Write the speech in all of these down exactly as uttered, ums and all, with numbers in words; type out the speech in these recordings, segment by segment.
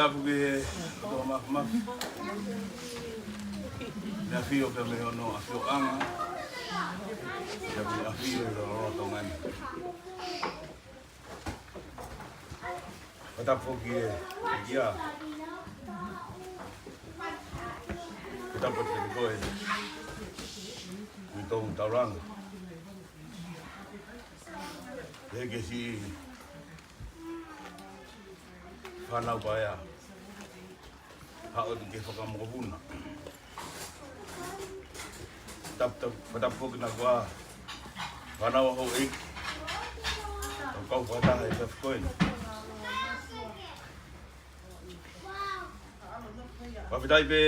Tapu ki he ʻOtua Māfimafi. Ne ʻafio pea mei hono ʻafioʻanga. Pea mei he ʻafio ʻi he lolotonga ni. Tapu ki he ʻEiki. Tapu ki he koe. ʻI tō taulanga. He ke si fānau paea. Haʻu atu ke fakamokopuna. Tapu, tapu, tapu ki he kau fānau ʻa houʻeiki. Kau kau fakataha ʻi he efiafi ko eni. Fakafetaʻi pē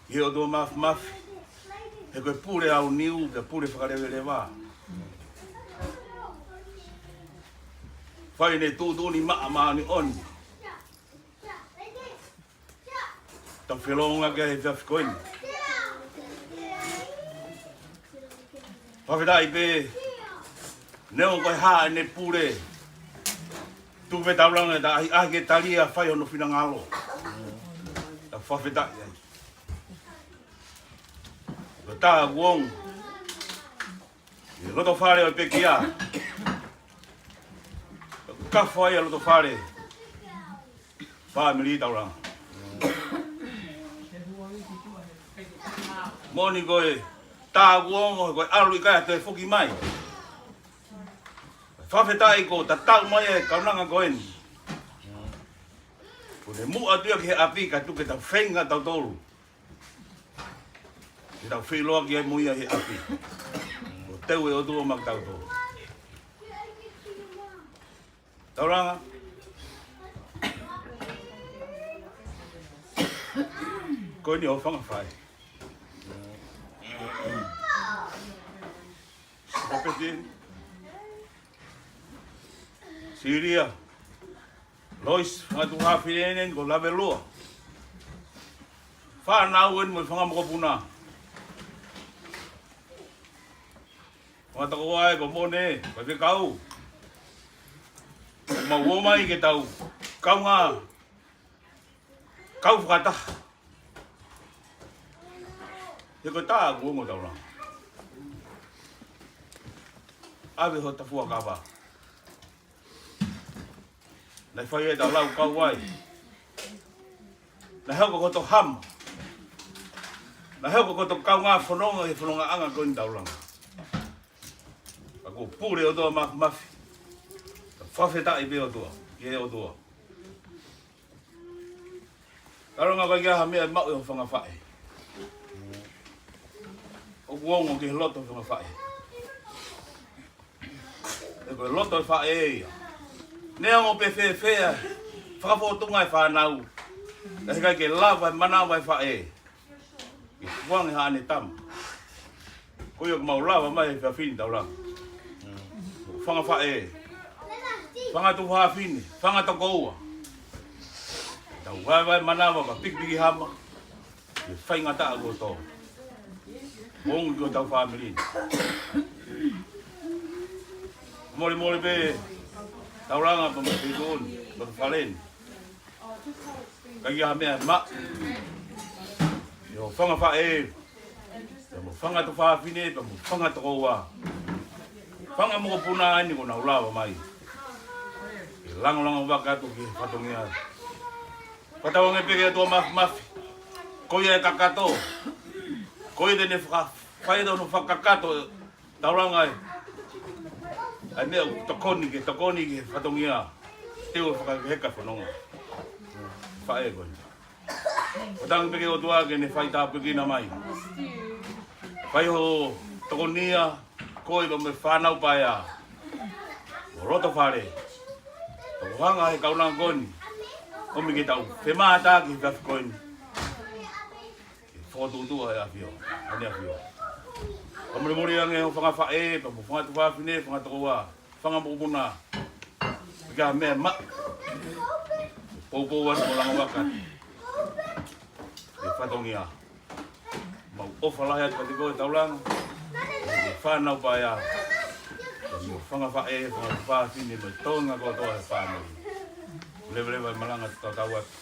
ki he ʻOtua Māfimafi. He ko e pule aoniu, ko e pule fakaleveleva. Fai ʻene tuʻutuʻuni maʻa māʻoniʻoni. Tau felonga ki he efiafi ko eni. Fakafetaʻi pē, neongo ko e hā ʻene pule, tuku pē taulanga ʻe taha ʻo ʻai ke tali ʻa e fai hono finangalo. Tau fakafetaʻi ai. Ko e tākuonga ʻi he loto fale ʻo e pekia. Kafo ai ʻa e loto fale. Fāmili taulanga. Moʻoni ko e tākuonga ko e ʻalu ʻikai toe foki mai. Fakafetaʻi kuo tatau mai e kaunanga ko eni. Kuo ne muʻa atu ia ki he ʻapi ka tuku ke tau feinga tautolu. Ke tau feʻiloaki ai mo ia he ʻapi. Kuo teu ʻe he ʻOtua maʻa kitautolu. Taulanga. Ko eni ʻoku fanga fai. Kapeteni. Silia. Lois, fanga tuʻu haafe ʻeni ko Lavelua. Fānau eni mo e fanga mokopuna. Fanga tokoua ē ko Mone, ko e fekau. Mau ō mai ke tau kaungā. Tau fakataha. He ko e tā kuo ongo Taulanga. ʻAve hota fuakava. Naʻe fai ʻetau lau kau ai. Naʻe hoko ko hoto hama. Naʻe hoko ko hoto kaungā fononga he fonongaʻanga ko eni Taulanga. Ka kuo pule ʻOtua Mafimafi. Ka fakafetaʻi pē ʻOtua, ki he ʻOtua. Taulanga, ʻikai ke ʻi ai ha meʻa ʻe maʻu ʻe hoʻo fanga faʻē. ʻOku ongo ki he loto ʻo e fanga faʻē. He ko e loto ʻo e faʻē ia. Neongo pe fēfē e fakafōtunga ʻa e fānau, ka heʻikai ke lava e manava ʻa e faʻē ke tukuange haʻane tama. Ko ia ʻoku mau lava mai he efiafi ni Taulanga. Fanga faʻē, fanga tuofāfine, fanga tokoua. Tau vaevae manava, ka pikipiki hama. Ke faingataʻa kuo tō. Ongo ki hotau fāmili ni. Molemole pē Taulanga, pea mo e feituʻu ni, pea mo e fale ni. ʻIkai ke ʻi ai ha meʻa ʻe maʻu ʻe hoʻo fanga faʻē, pea mo e fanga tuofāfine, pea mo e fanga tokoua. Fanga mokopuna eni kuo nau lava mai ke langolango vaka atu ki he fatongia. Fakatauange pē ki he ʻOtua Mafimafi. Ko ia ʻe kakato. Ko ia te ne fakafai ʻetau fakakakato Taulanga ē. ʻA e meʻa ʻoku tokoni ke, tokoni ki he fatongia. Te u fakaheka fononga. Faʻē ko eni. Fakatauange pē ki he ʻOtua ke ne fai tāpuekina mai. Fai hoʻo tokonia, ko ia pea mo e fānau paea. Mo loto fale. Tau hanga he kaunanga ko eni. ʻOmi ke tau femātaaki he efiafi ko eni. Ke fokotuʻutuʻu ʻa e ʻAfio, ʻa ʻene ʻAfio. Ka molemole ange hoʻo fanga faʻē, pea mo e fanga tuofāfine, fanga tokoua, fanga mokopuna. ʻIkai ha meʻa ʻe maʻu. Poupou atu mo lango vaka atu ki he fatongia. Mau ʻofa lahi atu kiate koe Taulanga. Ki he fānau paea. Ki he fanga faʻē, fanga tuofāfine, mo e toenga kotoa he fāmili. Leveleva e malanga, tatau atu.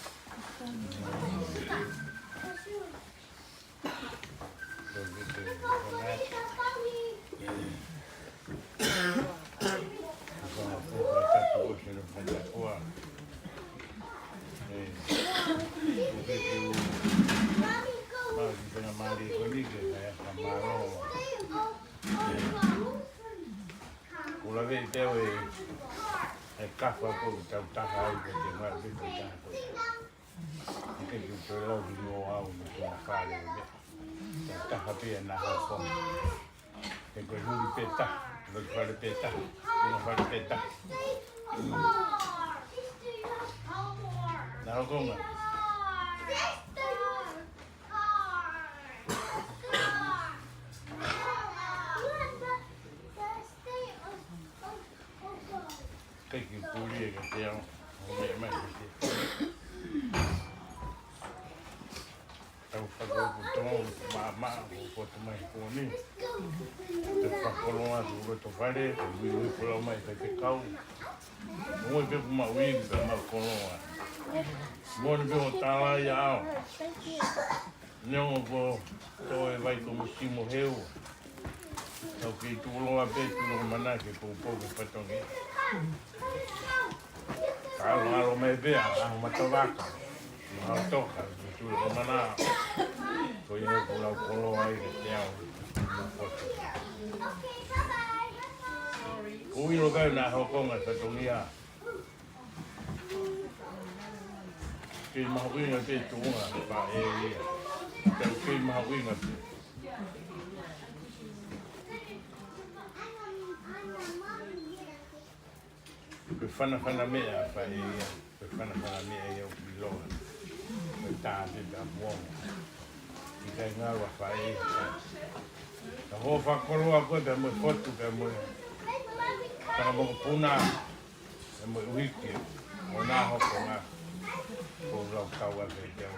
Kuo laveʻi pē ʻe he kafa ko ē ʻoku tau taha ai, ko e te ngā pē ko e taha ko ē. ʻIkai ke toe lau ki muʻa au mo e tuʻunga fale ʻo e meʻa. Tau taha pē ʻa e naha konga. He ko e huli pē taha, loto fale pē taha, tuʻunga fale pē taha. Naha konga. Thank you, Puli, e ka te ao. ʻO meʻa mai, ka te. Tau fakaʻupu tō, maʻamaʻa, ʻo fotu mai ko eni. Te fakakoloa atu loto fale, ko e uiui ko lau mai, ka te kau. Mo e peku maʻu ivi, ka mau koloa. Mo e peku tālai ao. Neongo ko e toe vai ko e misimu heu. Tau kei tuʻuloa pē, tuʻuloa mana ke poupou ke fatongia. Ka ʻalu, ʻalu mai pē ʻa e ʻaho matavaka. Mahalo toka, ke tuʻuloa mana. Ko ia ʻoku lau koloa ai ke te ao. Ko e ʻilo kai naʻa hoko ngaahi fatongia. Kei mahuʻinga pē tuʻunga, pea ʻe ia. Kei, kei mahuʻinga pē. Ko e fanafana meʻa, pea ʻe ia. Ko e fanafana meʻa ia ʻoku ʻiloa. Ko e tā pē pea muongo. ʻIkai ngalo a fai. Ka hoʻo fakakoloa koe pea mo e fotu pea mo e fanga mokopuna, pea mo e ʻuhiki, ʻo nā hoko ngā, ko lau kau a pē te au.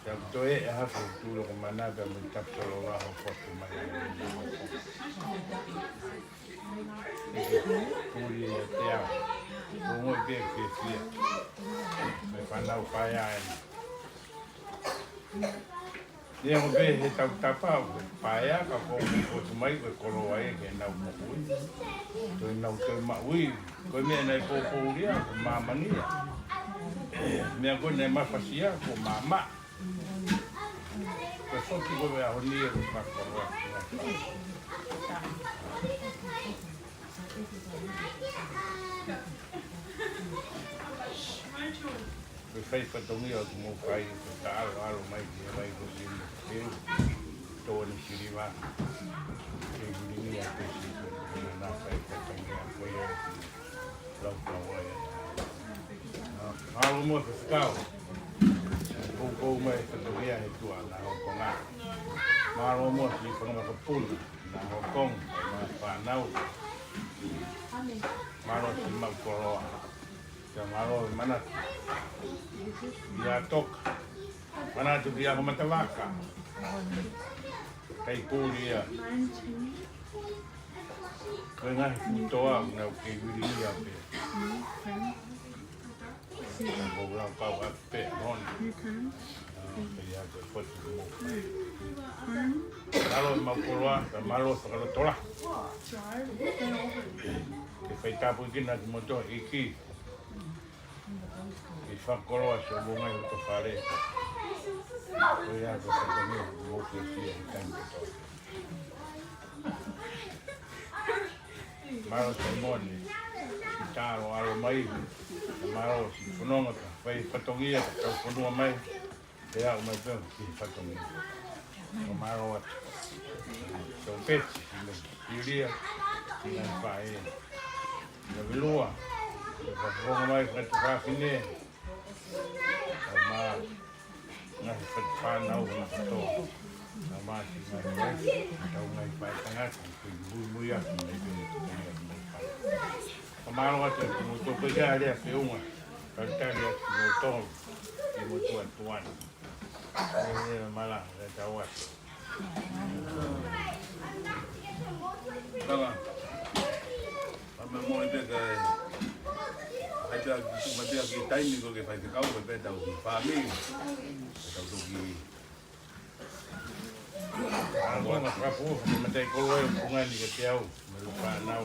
Tau toe ʻaho ko e tui loko mana pea mo e tapu tolo laho fotu mai ʻa e ʻEiki. Tuli ʻiate au. Ko e ongo pē fiefia. Mei he fānau paea eni. Neongo pē he tautapa ʻo e paea ka ko e fotu mai ko e koloa ia ke nau moʻui. Ko e nau toe maʻu ia. Ko e meʻa naʻe poupoulia ko māmani ia. Meʻa ko ē naʻe mafasia ko māmā. Ko e fotu ko e ʻaho ni ʻoku fakakoloa. Ko e fai fatongia ʻoku mou fai, ko e taʻalo ʻalu mai ki he vai ko e sino. Tō ni siliva. Ke ʻuliʻuli ʻa e pesi ko e nana fai fatongia ko ia. Lau kau ai. Mālō muʻa Faifekau. Koukou mai fatongia he tuʻa na hokonga. Mālō muʻa siʻi Fononga Kapuna na hokonga, na fānau. Mālō siʻi Maʻu Koloa. Kia mālō e manatu. Ia toka. Manatu kia ko Matavaka. Kai kuli ia. Ko e ngaahi futoa na ʻoku kei vili ia pē. Ko lau kau atu pē hon. Pea ia ko e fotu mo. Mālō Maʻu Koloa, ka mālō fakalotola. Ke fai tāpuekina kimoutolu ʻEiki. Ke fakakoloa siʻomou ngaahi loto fale. Ko ia ko e fatongia mo fiefia ʻi he taimi kotoa. Mālō Saimone, siʻi Talo ʻalu mai. Mālō siʻi Fononga ka fai fatongia ka tau fonua mai. Pea aʻu mai pea ki he fatongia. Ko mālō atu. Tau peti, ina ilia, ina fae. Ina vilua. Ina fafonga mai, ina tufafine. Ko mā, ngaahi fatu fānau, ina kato. Ko mā, si ngaahi wai, tau ngaahi fae tangata, ki mui mui aki, ina ilia, ina fae. Ko mālō atu, ina moto, ko ia lea feʻunga. Talitali atu, ina tolu, ina motu atu ane. Ē, mala, ē, tau atu. Kala. Pea mo e peka ē. Ai pea ki, ma pea ki taimi ko ke fai ke kau, ko pea tau ki fāmili. Tau toki. Ā, ko nga kapu, ko matai kolo e punga ni ka te au, me lo fānau.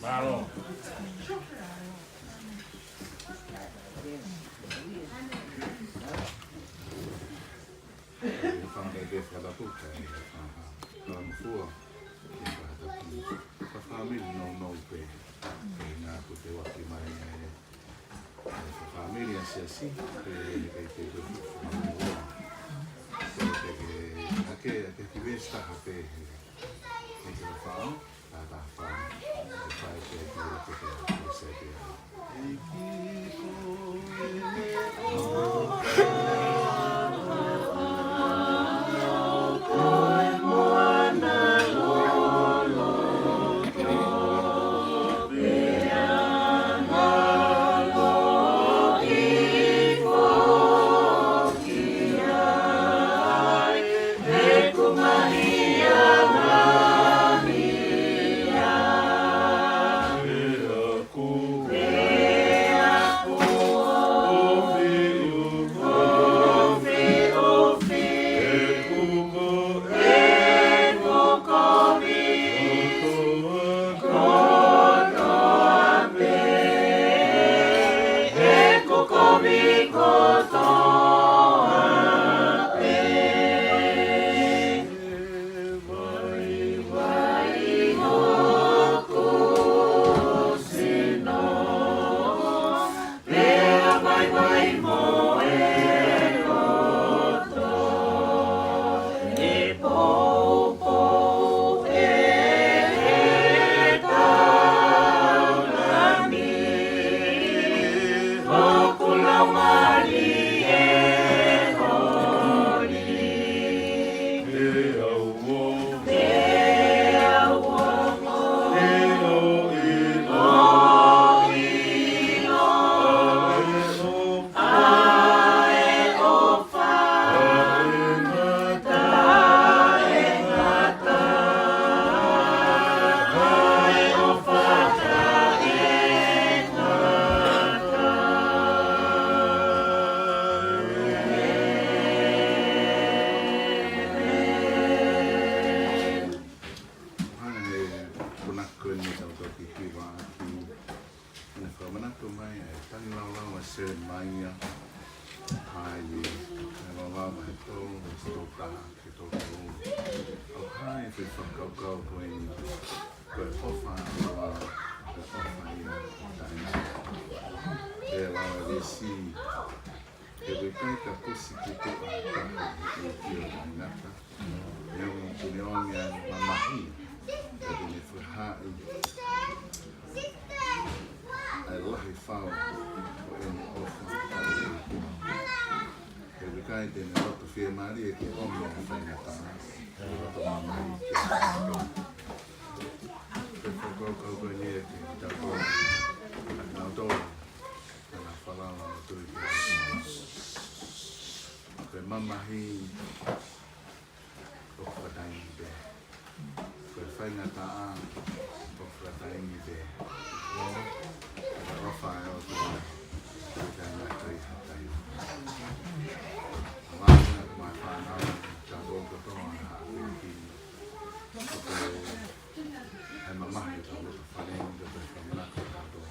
Mālō. Fanga pē fakatapu, ka e, ʻa, ʻa, ʻa, fua, e fakatapu. Ka fāmili nounou pē. Ke na ko te waki mai, e, e, fāmili a siasi, pe, pe, pe, pe, fāmili. Ko te ke, ake, ake ki vesta ha pē, e, e, ke fāmili. Tolu, tolu taha, ke tolu tolu. ʻOku hā e foʻi fakakaukau ko eni, ko e ʻofa ʻa e ʻOtua, ko e ʻofa ia ʻo taʻengata. Pea lau ʻa e veesi, he ʻoku ʻikai kapusi ki tuʻa ha taha ʻi he ʻEiki ʻo taʻengata. He ʻoku ne ʻomi ʻa e mamahi, pea te ne fakahaaʻi ʻa e lahi fau ʻo ʻene ʻofa. He ʻoku ʻikai te ne loto fiemālie ke ʻomi ʻa e faingataʻa, ʻi he loto mamahi ke ʻofa. Ko e fakakaukau ko eni ʻoku tau ko, ʻa kinautolu, ʻa e falala ʻo e tui ki he ʻOtua. Ko e mamahi ʻoku fakataimi pē. Ko e faingataʻa ʻoku fakataimi pē. Ko e ʻofa ʻa e ʻOtua ʻoku ʻikai ngata ʻi ha taimi. Lavea mai fānau, ka ko kotoa ʻa e haʻapiʻi. Ko e ʻai mamahi ʻa e loto fale ni, ko e fakamanatu ʻa e ʻOtua.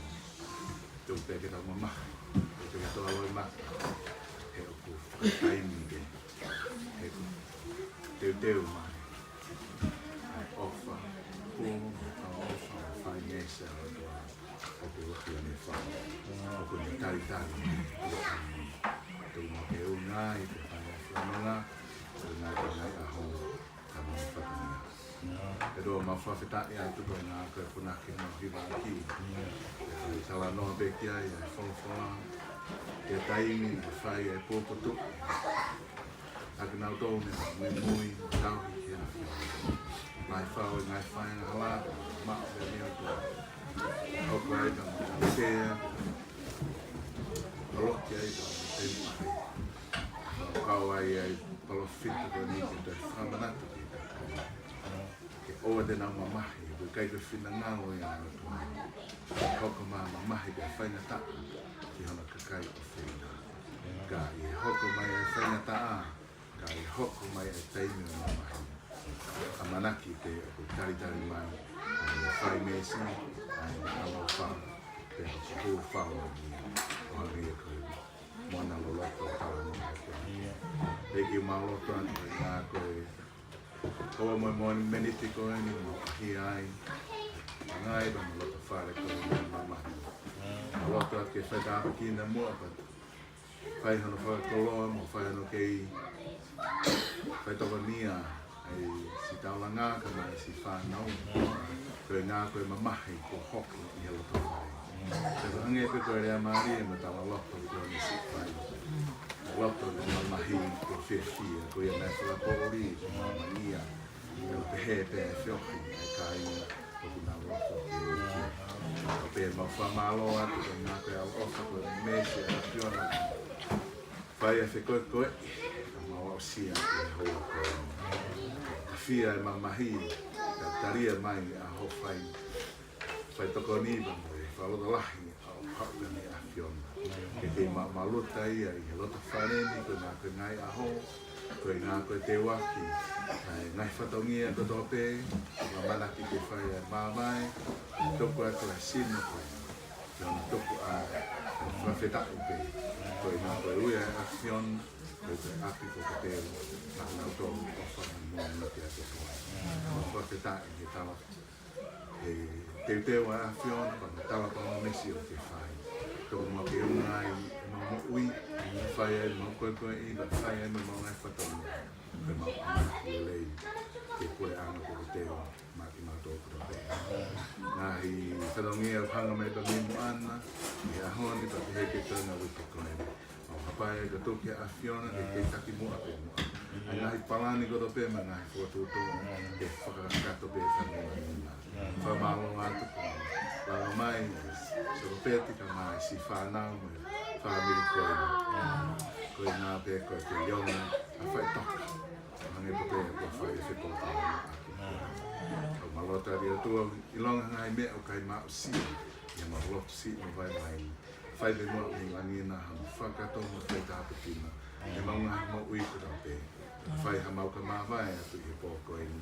Tuku pē ke tau mamahi, tuku pē ke tau ʻaloʻi mata. He ʻoku fakataimi pē. He ʻoku teuteu mai ʻa e ʻofa, ko e ʻofa, ʻofa, fai meesi ʻa e ʻOtua, ʻoku ʻofa ʻene fai, ʻoku ne talitali mai, ʻoku ne talitali mai. Tuku muʻa ke ʻuhinga ai, ke fai ʻa e fononga, ʻuhinga ki he ngaahi ʻaho, ka mo e fatongia. ʻE ʻOtua, mau fakafetaʻi atu koeʻuhi ko e punake mau hiva ʻaki. ʻE talanoa pē ki ai ʻa e folofola, ki he taimi naʻe fai ai e puputuʻu ʻa kinautolu ne muimui, tauhi ki he ʻAfiona. Lahi fau e ngaahi fai angahala, maʻu pē mei he ʻOtua. Hoko ai ka mo e tea, holoki ai ka mo e temipale. Kau ai ʻa e palōfita ko eni ke toe fakamanatu ki he kakai. Ke ʻoua te nau mamahi, he ʻoku ʻikai ko e finangalo ia ʻo e ʻOtua ke hoko mai ha mamahi pe faingataʻa ki hono kakai ʻofeina. Ka ʻi he hoko mai ʻa e faingataʻa, ka ʻi he hoko mai ʻa e taimi ʻo e mamahi, ʻamanaki pē ʻoku talitali mai ʻa e fai meesi, ʻa e ʻaloʻofa, pea ʻoku hūfanga ia ʻo hangē ko e moana loloto ʻo e talanoa ko eni. ʻEiki, mau lotu atu ʻuhinga ko e houa mo e moni-, meniti ko eni, mau ʻaʻahi ai. Ngai pea mo e loto fale ko eni mamahi. Mau lotu atu ke fai tāpuekina muʻa pea fai hono fakakoloa mo fai hono kei fai tokonia ʻa e siʻi taulanga kae ʻumaʻā e siʻi fānau. Koeʻuhi ko e mamahi kuo hoko ʻi he loto fale. Pea hangē pē ko e lea mālie mo e talaloto ko eni siʻi fai. Loto ʻo e mamahi kuo fiefia, ko ia naʻe fakapoʻuli, ko e mamahi ia. ʻO pehē pē ʻa e feohi ʻa e kāinga ʻoku nau loto ki ai. ʻOku pehē mau fakamālō atu koeʻuhi ko e ʻaloʻofa ko e meesi ʻa e ʻAfiona. Fai ʻa e fekoekoeʻi, ka mau aʻusia ʻi he houa ko eni. Ka fai ʻa e mamahi, ka talia mai ʻa hoʻo fai, fai tokoni pea mo e fakalotolahi ʻa hoʻo haʻu pē mei he ʻAfiona. Ke kei maʻumaʻuluta ia ʻi he loto fale ni koeʻuhi ko e ngaahi ʻaho, koeʻuhi ko e teuaki ʻa e ngaahi fatongia kotoa pē, ʻoku ʻamanaki ke fai ʻa e māvae, tuku atu ʻa e sino ko ē, ke ʻoua naʻa tuku ʻa e fakafetaʻi pē, koeʻuhi ko e ui ʻa e ʻAfiona, ko e ʻapi ko e kapelo, naʻa nau tō ʻo fakamoʻoni ʻa e ʻOtua. Mau fakafetaʻi he tala he teuteu ʻa e ʻAfiona, pea mo e tala pea mo e meesi ʻoku ke fai. Tuku muʻa ke ʻuhinga ai ʻemau moʻui, fai ai ʻemau koekoeʻi, pea fai ai mo ʻemau ngaahi fatongia. Pea mau ʻamanaki lelei ki he puleʻanga ʻoku ke teu maʻa kimautolu kotoa pē. Ngaahi fatongia ʻoku hanga mai pea mei muʻa na, ʻi he ʻaho ni pea pehē ki he toenga uike ko eni. Mau hapai ʻa e katuʻu ki he ʻAfiona ke kei taki muʻa pē muʻa. ʻA e ngaahi palani kotoa pē mo e ngaahi fokotuʻutuʻu ke fakakakato pē fakamuimui na. Fakamālō atu ko e langa mai ʻa e sokopeti kae ʻumaʻā e siʻi fānau mo e fāmili ko eni. Ko e ngaahi pē ko e kei ʻi ai ʻa e faʻitoka. Hangē pē ko e fai e fepōtalanoaʻaki. ʻOku mau lotu atu ʻOtua, ʻilonga ngaahi meʻa ʻoku ʻikai mau aʻusia, ʻi heʻemau lotu siʻi mo vaivai. Fai pē muʻa mei langi na haʻamau fakakakato mo fai tāpuekina ʻemau ngaahi moʻui kotoa pē. Fai haʻamau ka māvae atu ʻi he pō ko eni.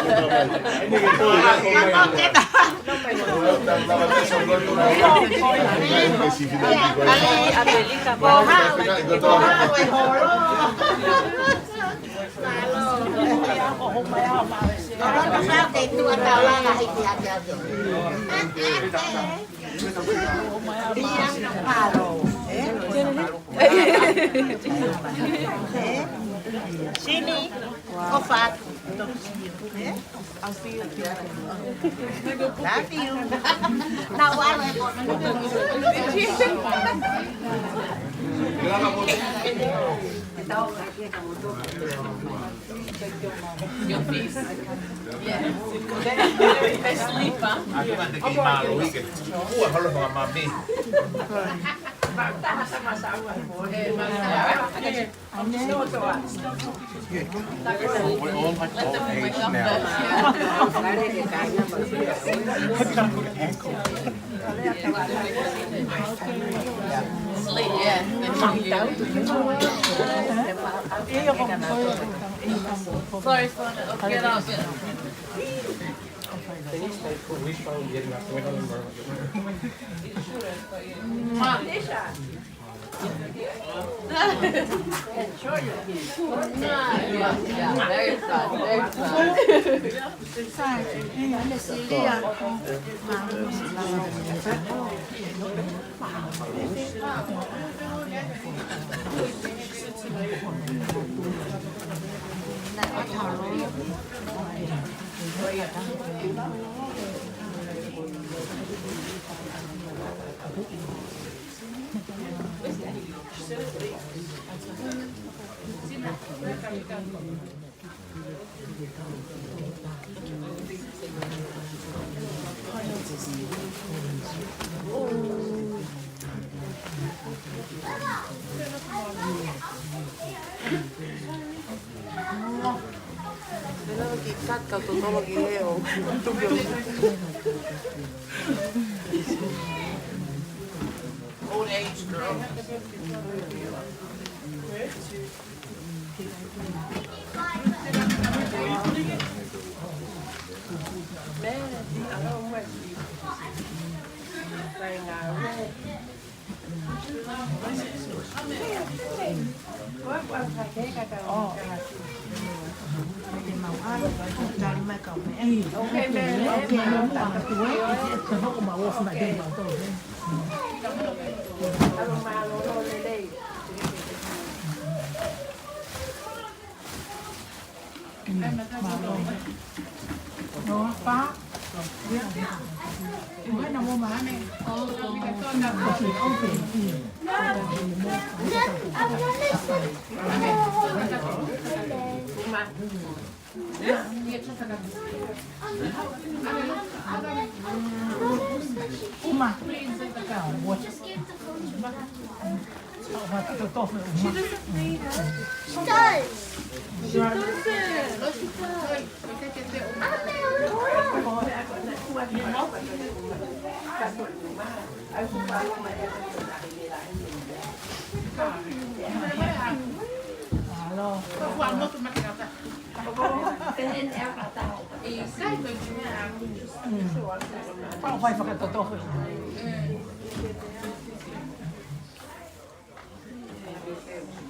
Sini, ko fatu. Love you. Now, your piece. Yeah. Best sleep, huh? We're all like old age now. Sleep, yeah. Sorry, Fauna. Get out, get out. Very fun, very fun. Old age, girl. Uma. Just give the phone to her. She doesn't need her. She does. She doesn't. Pau fai fakatotofe.